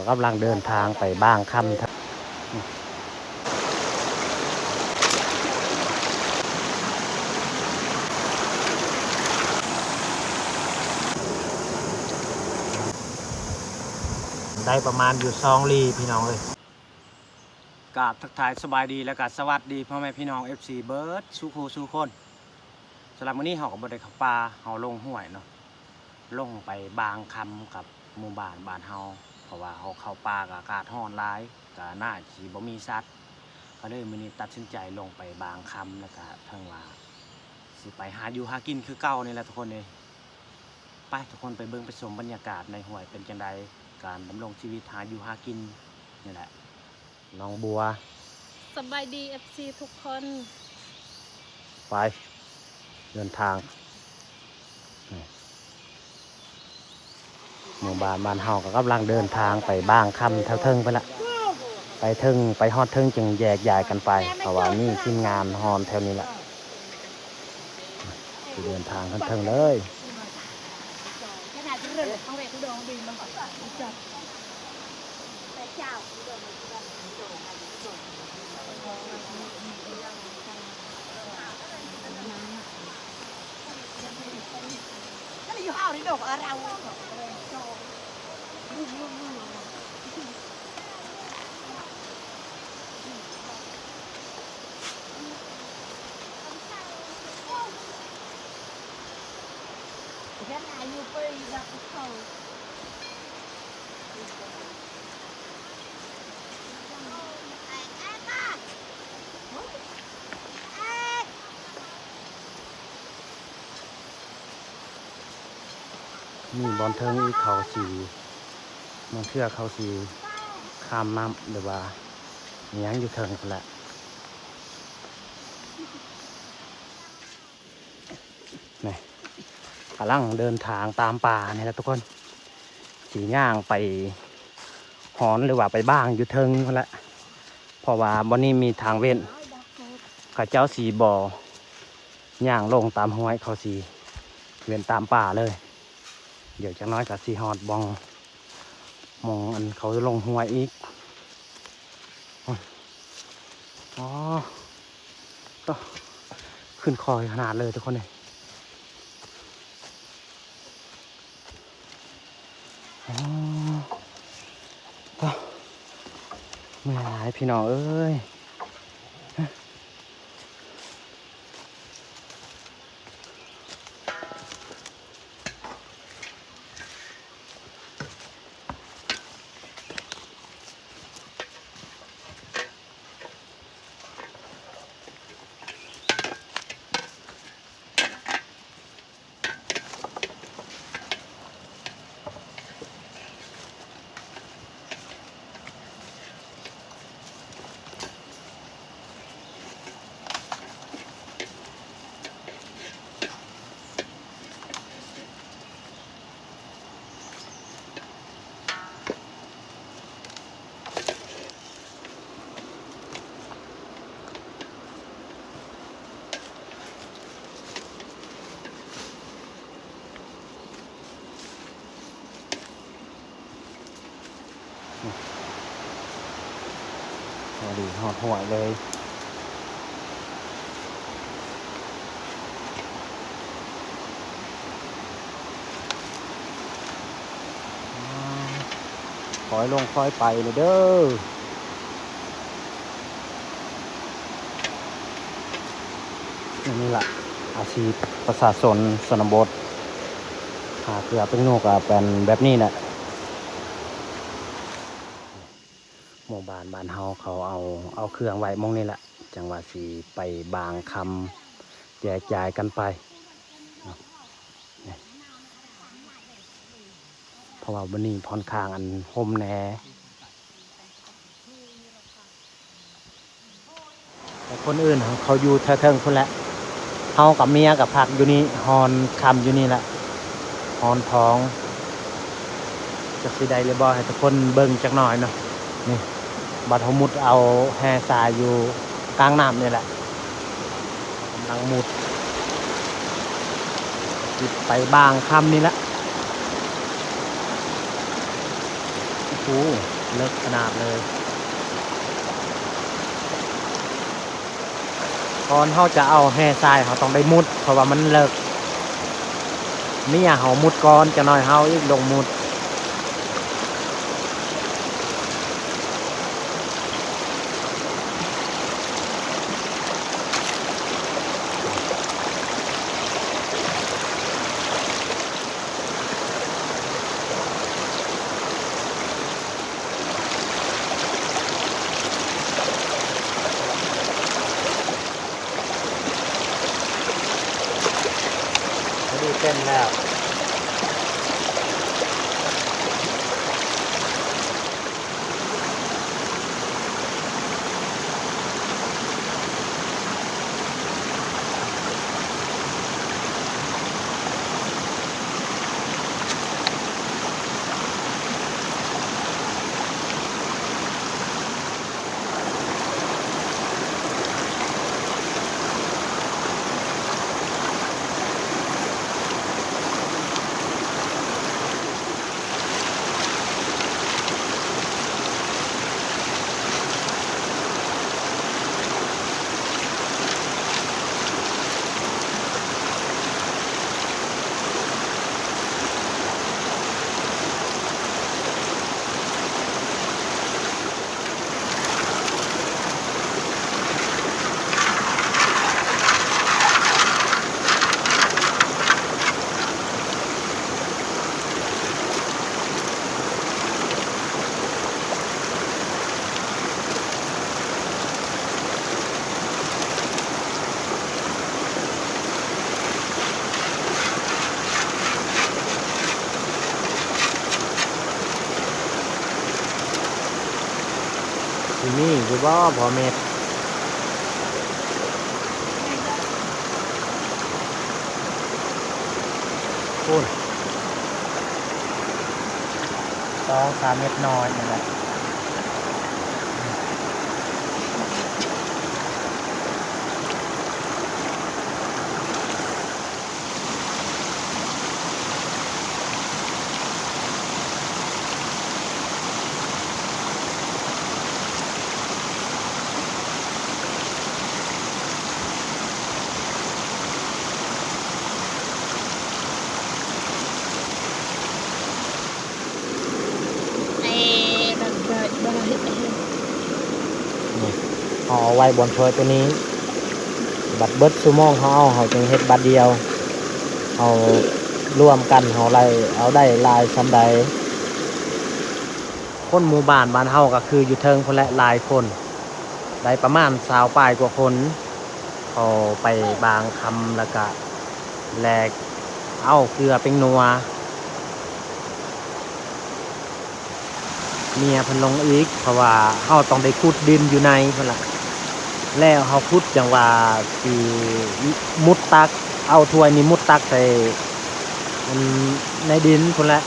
ກຳລັງເດີນທາງໄປບາງຄຳ ໄດ້ປະມານຢູ່ສອງລີ ພີ່ນ້ອງເອີຍ. ກາບທັກທາຍສະບາຍດີ ແລະກະສະຫວັດດີພໍ່ແມ່ພີ່ນ້ອງ ເອັຟຊີ ເບິດສູ່ຄູ່ສູ່ຄົນ. ສຳລັບມື້ນີ້ເຮົາກໍບໍ່ໄດ້ເຂົ້າປ່າ ເຮົາລົງຫ້ວຍເນາະ ລົງໄປບາງຄຳກັບໝູ່ບ້ານບ້ານເຮົາ ເພາະວ່າເຮົາເຂົ້າປ່າກໍອາກາດຮ້ອນຫຼາຍ ກໍໜ້າຊິບໍ່ມີສັດ ກໍເລີຍມື້ນີ້ຕັດສິນໃຈລົງໄປບາງຄຳ ແລ້ວກໍເຖິງວ່າຊິໄປຫາຢູ່ຫາກິນຄືເກົ່ານີ້ແຫຼະທຸກຄົນເອີຍ. ໄປທຸກຄົນໄປເບິ່ງໄປຊົມບັນຍາກາດໃນຫ້ວຍເປັນຈັ່ງໃດ ການດຳລົງຊີວິດຫາຢູ່ຫາກິນນີ້ແຫຼະ. ນ້ອງບົວ ສະບາຍດີ ເອັຟຊີ ທຸກຄົນ. ໄປ ເດີນທາງ ນີ້ ໝູ່ບ້ານບ້ານເຮົາກໍກຳລັງເດີນທາງໄປບາງຄຳແຖວເທິງພຸ້ນລະ ໄປເທິງ ໄປຮອດເທິງຈຶ່ງແຍກຍ້າຍກັນໄປ ເພາະວ່າມີທີມງານຮອນແຖວນີ້ແຫຼະ ຊິເດີນທາງຂຶ້ນເທິງເລີຍ. ມີບ່ອນເທິງອີກ ເຂົາຊິ ບາງເທື່ອເຂົາຊິຂ້າມນ້ຳ ຫຼືວ່າຫຍັງຢູ່ເທິງພຸ້ນແຫຼະ. ນີ້ ກຳລັງເດີນທາງຕາມປ່ານີ້ແຫຼະທຸກຄົນ ຊິຍ່າງໄປຮອນ ຫຼືວ່າໄປບາງຢູ່ເທິງພຸ້ນແຫຼະ ເພາະວ່າບ່ອນນີ້ມີທາງເວັ້ນ ເຂົາເຈົ້າຊິບໍ່ຍ່າງລົງຕາມຫ້ວຍ ເຂົາຊິເວັ້ນຕາມປ່າເລີຍ. ດຽວຈັກໜ້ອຍກໍຊິຮອດບ່ອນ ໝ່ອງອັນເຂົາລົງຫ້ວຍອີກ. ອໍ ໂຕ ຂຶ້ນຄ່ອຍຂະໜາດເລີຍທຸກຄົນເອີຍ. ອໍ ໂຕ ເມື່ອຍຫຼາຍພີ່ນ້ອງເອີຍ. ພໍດີຮອດຫ້ວຍເລີຍ. ຄ່ອຍລົງຄ່ອຍໄປເດີ. ນີ້ລະ ອາຊີບປະຊາຊົນຊົນນະບົດ ຫາເກືອເປັນໜູກະເປັນແບບນີ້ແຫຼະ. ໝູ່ບ້ານບ້ານເຮົາເຂົາເອົາ ເອົາເຄື່ອງໄວ້ໝ່ອງນີ້ແຫຼະ ຈັ່ງວ່າຊິໄປບາງຄຳ ແຍກຍ້າຍກັນໄປເນາະ. ເພາະວ່າມື້ນີ້ຂ້ອນຂ້າງອັນຮົ່ມແດ່ ແຕ່ຄົນອື່ນເຂົາຢູ່ແຖວເທິງພຸ້ນແຫຼະ. ເຮົາກັບເມຍກໍພັກຢູ່ນີ້ ຮອນຄ່ຳຢູ່ນີ້ແຫຼະ ຮອນທອງ. ຈັກຊິໄດ້ຫຼືບໍ່ ໃຫ້ທຸກຄົນເບິ່ງຈັກໜ້ອຍເນາະ. ນີ້ ບັດເຮົາມຸດເອົາແຮ່ຊາຍຢູ່ກາງນ້ຳນີ້ແຫຼະ ກຳລັງມຸດ ຊິໄປບາງຄຳນີ້ແຫຼະ. ໂອ້ໂຫ ເລິກຂະໜາດເລີຍ. ກ່ອນເຮົາຈະເອົາແຮ່ຊາຍ ເຮົາຕ້ອງໄດ້ມຸດ ເພາະວ່າມັນເລິກ. ເມຍເຮົາມຸດກ່ອນ ຈັກໜ້ອຍເຮົາອີກລົງມຸດ. ພໍດີເຕັມແລ້ວ. ຊິມີຢູ່ບໍ່ພໍ່ເມັດ? ພຸ້ນ ສອງສາມເມັດນ້ອຍນີ້ແຫຼະ. ນີ້ ເຮົາເອົາໄວ້ບ່ອນເທີໂຕນີ້ ບັດເບິດຊົ່ວໂມງເຮົາເອົາ ເຮົາຈຶ່ງເຮັດບາດດຽວ. ເຮົາລວມກັນ ເຮົາໄດ້ ເອົາໄດ້ຫຼາຍສ່ຳໃດ. ຄົນໝູ່ບ້ານ ບ້ານເຮົາກໍຄືຢູ່ເທິງພຸ້ນແຫຼະ ຫຼາຍຄົນ ໄດ້ປະມານຊາວປາຍກວ່າຄົນ. ເຂົາໄປບາງຄຳ ແລ້ວກະແລກເອົາເກືອແປ້ງນົວ ເມຍເພິ່ນລົງອີກ ເພາະວ່າເຮົາຕ້ອງໄດ້ຂຸດດິນຢູ່ໃນພຸ້ນລະ ແລ້ວເຮົາຂຸດຈັ່ງວ່າຊິມຸດຕັກ ເອົາຖ້ວຍນີ້ມຸດຕັກໃສ່ ອັນ ໃນດິນພຸ້ນແຫຼະ.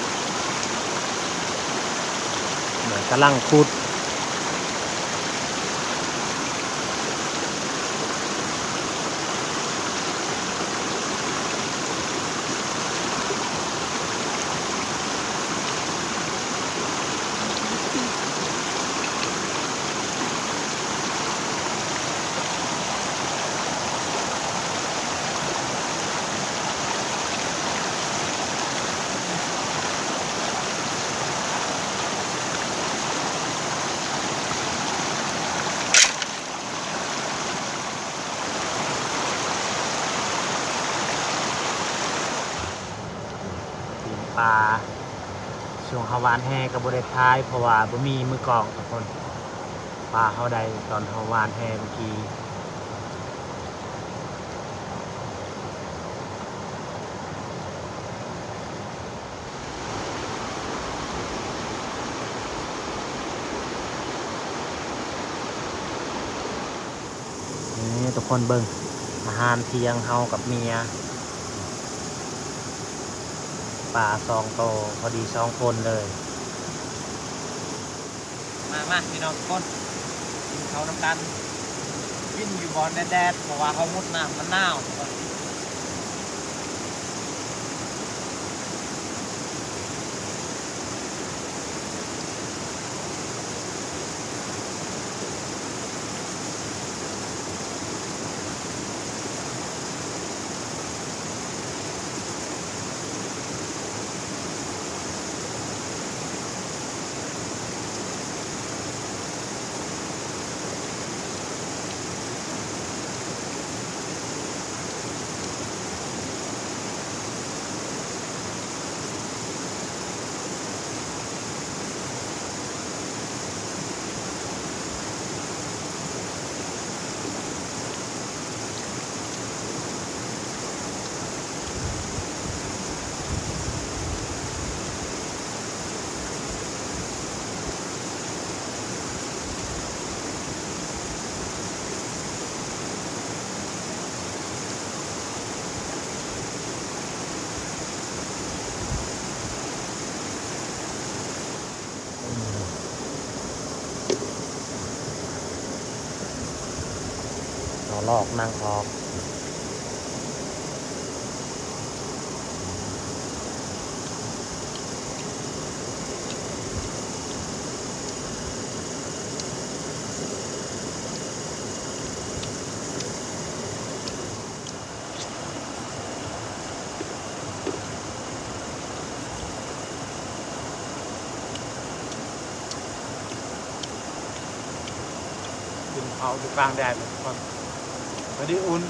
ກຳລັງຂຸດ. ປີ້ງປາ ຊ່ວງເຮົາຫວ່ານແຫກໍບໍ່ໄດ້ຖ່າຍ ເພາະວ່າບໍ່ມີມືກ້ອງທຸກຄົນ. ປາເຮົາໄດ້ຕອນເຮົາຫວ່ານແຫເມື່ອກີ້. ນີ້ທຸກຄົນເບິ່ງ ອາຫານທ່ຽງເຮົາກັບເມຍ ປາສອງໂຕ ພໍດີສອງຄົນເລີຍ. ມາ ມາ ພີ່ນ້ອງທຸກຄົນ ກິນເຂົ້ານຳກັນ. ກິນຢູ່ບ່ອນແດດໆ ເພາະວ່າເຮົາມຸດນ້ຳມັນໜາວ. ລອກນັ່ງອອກ. ກິນເຂົ້າຢູ່ກາງແດດນີ້ ພໍດີອຸ່ນ.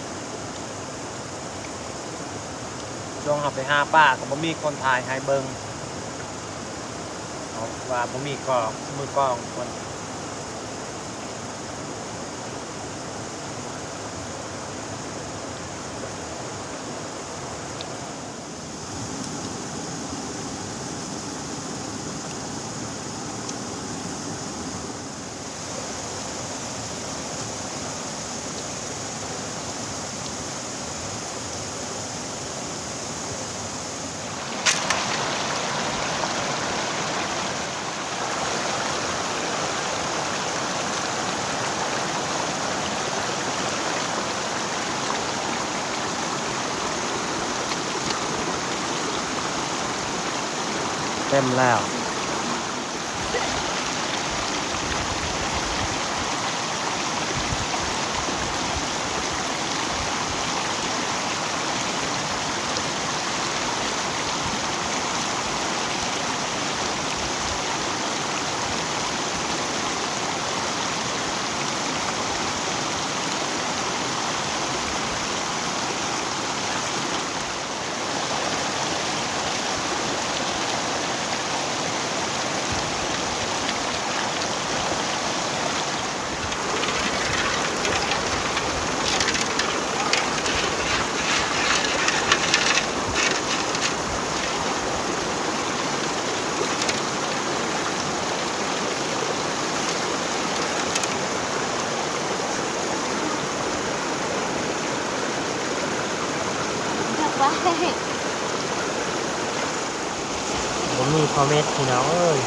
ຊ່ວງເຮົາໄປຫາປາກໍບໍ່ມີຄົນຖ່າຍໃຫ້ເບິ່ງ ເພາະວ່າບໍ່ມີກ້ອງ ມືກ້ອງຄົນ. ເຕັມແລ້ວ. ບໍ່ມີພໍ່ເມັດພີ່ນ້ອງເອີຍ.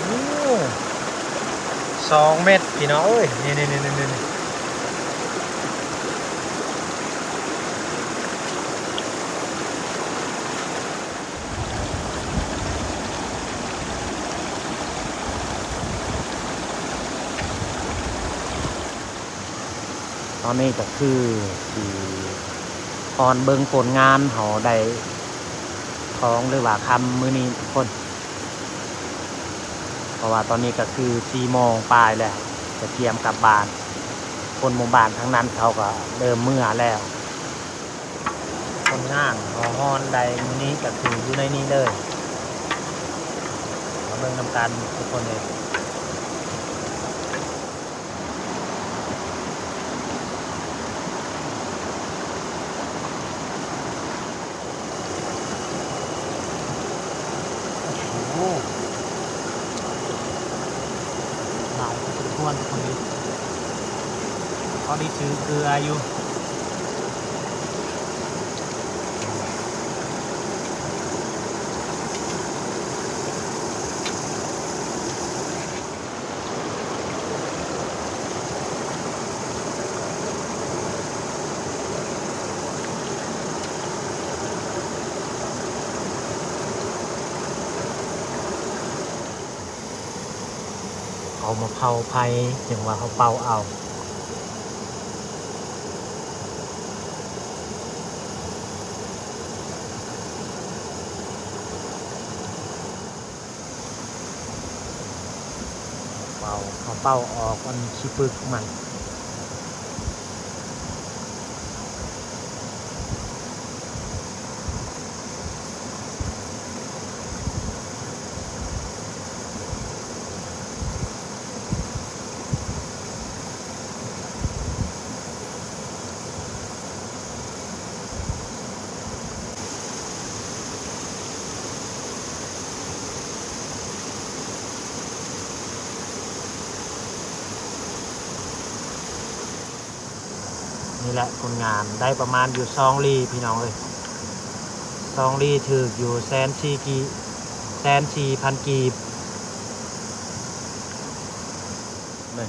ໂອ້ ສອງເມັດພີ່ນ້ອງເອີຍ ນີ້ໆ. ຕອນນີ້ກໍຄືຊິຮອນເບິ່ງຜົນງານເຮົາໄດ້ທອງ ຫຼືວ່າຄຳມື້ນີ້ທຸກຄົນ, ເພາະວ່າຕອນນີ້ກໍຄືສີ່ໂມງປາຍແລ້ວ ກໍກຽມກັບບ້ານ. ຄົນໝູ່ບ້ານທາງນັ້ນເຂົາກໍເລີ່ມເມືອແລ້ວ. ຜົນງານເຮົາຮອນໄດ້ມື້ນີ້ກໍຄືຢູ່ໃນນີ້ເລີຍ, ມາເບິ່ງນຳກັນທຸກຄົນເອີຍ. ໂອ້ ຫຼາຍພໍສົມຄວນທຸກຄົນເອີຍ, ພໍໄດ້ຊື້ເກືອຢູ່. ເອົາມາເຜົາໄຟ ຈັ່ງວ່າເຮົາເປົ່າເອົາ. ເປົ່າ ເຂົາເປົ່າອອກອັນຂີ້ປຶກມັນ. ນີ້ແຫຼະຜົນງານ ໄດ້ປະມານຢູ່ສອງລີພີ່ນ້ອງເອີຍ, ສອງລີຖືກຢູ່ແສນສີ່ກີບ ແສນສີ່ພັນກີບ. ນີ້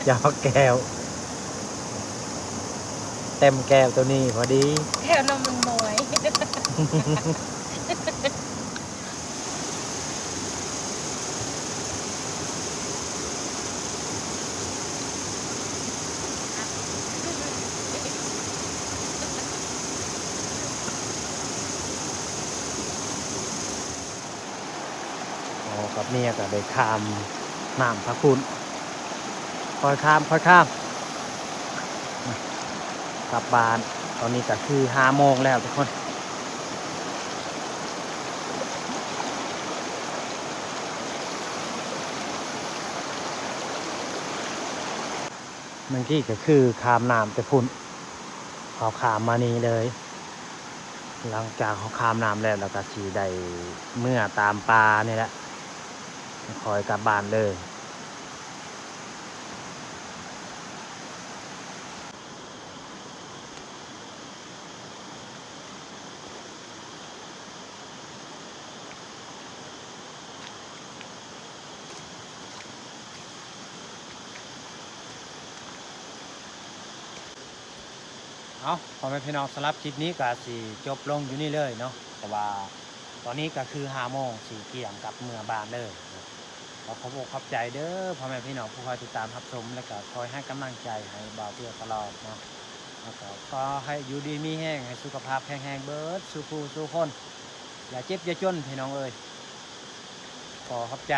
ຈອກແກ້ວ ເຕັມແກ້ວໂຕນີ້ພໍດີ ແກ້ວນ້ຳມັນມອຍ. ພໍ່ກັບເມຍກໍໄດ້ຂ້າມນ້ຳພະຄຸນ, ຄ່ອຍຂ້າມ ຄ່ອຍຂ້າມ ກັບບ້ານ. ຕອນນີ້ກໍຄືຫ້າໂມງແລ້ວທຸກຄົນ. ເມື່ອກີ້ກໍຄືຂ້າມນ້ຳແຕ່ພຸ້ນ ເຮົາຂ້າມມານີ້ເລີຍ. ຫຼັງຈາກເຮົາຂ້າມນ້ຳແລ້ວ ແລ້ວກໍຊິໄດ້ເມືອຕາມປ່ານີ້ແຫຼະ, ຄ່ອຍກັບບ້ານເລີຍ. ເອົາ ພໍ່ແມ່ພີ່ນ້ອງ, ສຳລັບຄລິບນີ້ກໍຊິຈົບລົງຢູ່ນີ້ເລີຍເນາະ, ເພາະວ່າຕອນນີ້ກໍຄືຫ້າໂມງ ຊິກຽມກັບເມືອບ້ານເລີຍ. ຂໍຂອບອົກຂອບໃຈເດີພໍ່ແມ່ພີ່ນ້ອງ ຜູ້ຄອຍຕິດຕາມຮັບຊົມ ແລະກໍຄອຍໃຫ້ກຳລັງໃຈໃຫ້ບ່າວເທື່ອຕະຫຼອດເນາະ. ແລ້ວກໍຂໍໃຫ້ຢູ່ດີມີແຮງ ໃຫ້ສຸຂະພາບແຂງແຮງເບິດສູ່ຜູ້ສູ່ຄົນ, ຢ່າເຈັບຢ່າຈົນພີ່ນ້ອງເອີຍ. ຂໍຂອບໃຈ.